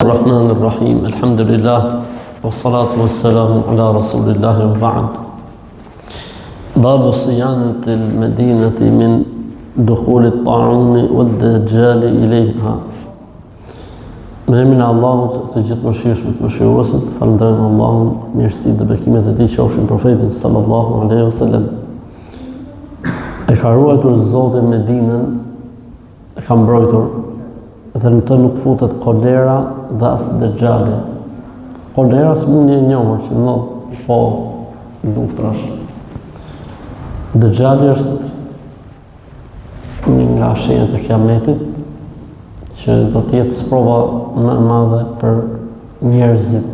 الرحمن الرحيم الحمد لله والصلاة والسلام على رسول الله وبعد باب صيانة المدينة من دخول الطاعون والدجال إليها Me emrin e Allahut të Gjithëmëshirshmit Mëshiruesit, falënderojmë Allahun, mirësitë dhe bekimet e tij qofshin profetin sallallahu alaihi wasallam. E ka ruajtur Zoti Medinën, e ka mbrojtur dhe në të nuk futet kolera dhe as dexhali. Kolera sëmundje e njohur që ndodh në kohë luftrash. Dexhali është Një nga shenjat e kiametit, që do të jetë sprova më e madhe për njerëzit.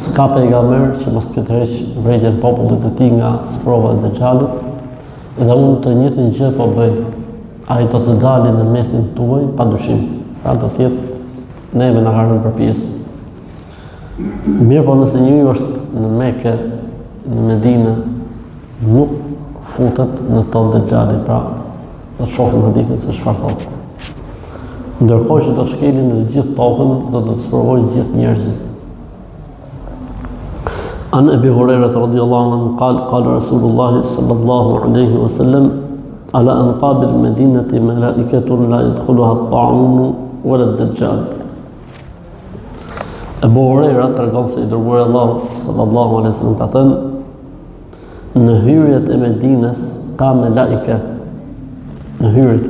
S'ka pejgamber që mos të ketë tërheq vërejtjen popullit të tij nga sprova e Dexhalit, dhe unë të njëjtën gjë po bëj. Ai do të dali në mesin tuaj pa dyshim. Pra do të jetë neve na ka rënë për pjesë. Mirëpo nëse njeriu është në Mekë, në Medinë, nuk futet në to Dexhali, pra do të shohim hadithin se çfarë thotë. Ndërkohë që do të shkeli në të gjithë tokën dhe do të sprovojë gjithë njerëzit. An Ebi Hurejrete radiallahu anhu kal, kal Rasulullah sallallahu aleyhi wa sallam, ala ankabil medineti melaiketun la jedhuluha at-taunu wa la dexhal. Ebu Hurejra tregon se i dërguari i Allahut sallallahu alaihi wasallam ka thënë në hyrjet e Medinës ka melaike në hyrjet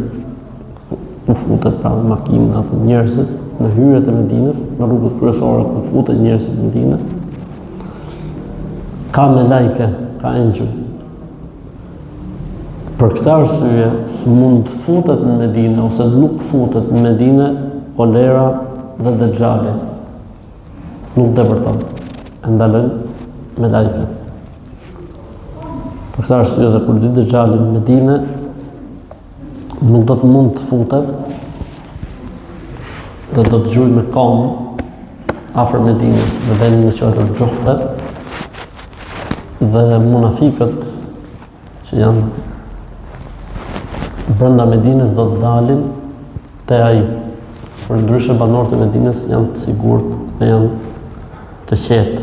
ku futet pra makinat njerëzit në hyrjet e Medinës në rrugët kryesore ku futen njerëzit në Medinë ka melaike ka engjëj Për këtë arsye, s'mund të futet në Medine ose nuk futet në Medine kolera dhe dexhali. Nuk depërton. E ndalojnë melaiket. Për këtë arsye dhe kur të vijë dexhali në Medine, nuk do të mund të futet dhe do të gjujë me komë afër Medinës në vendin e quajtur Xhuhfe dhe munafikët që janë brenda Medinës do të dalin te ai. Përndryshe banorët e Medinës janë të sigurt dhe janë të qetë.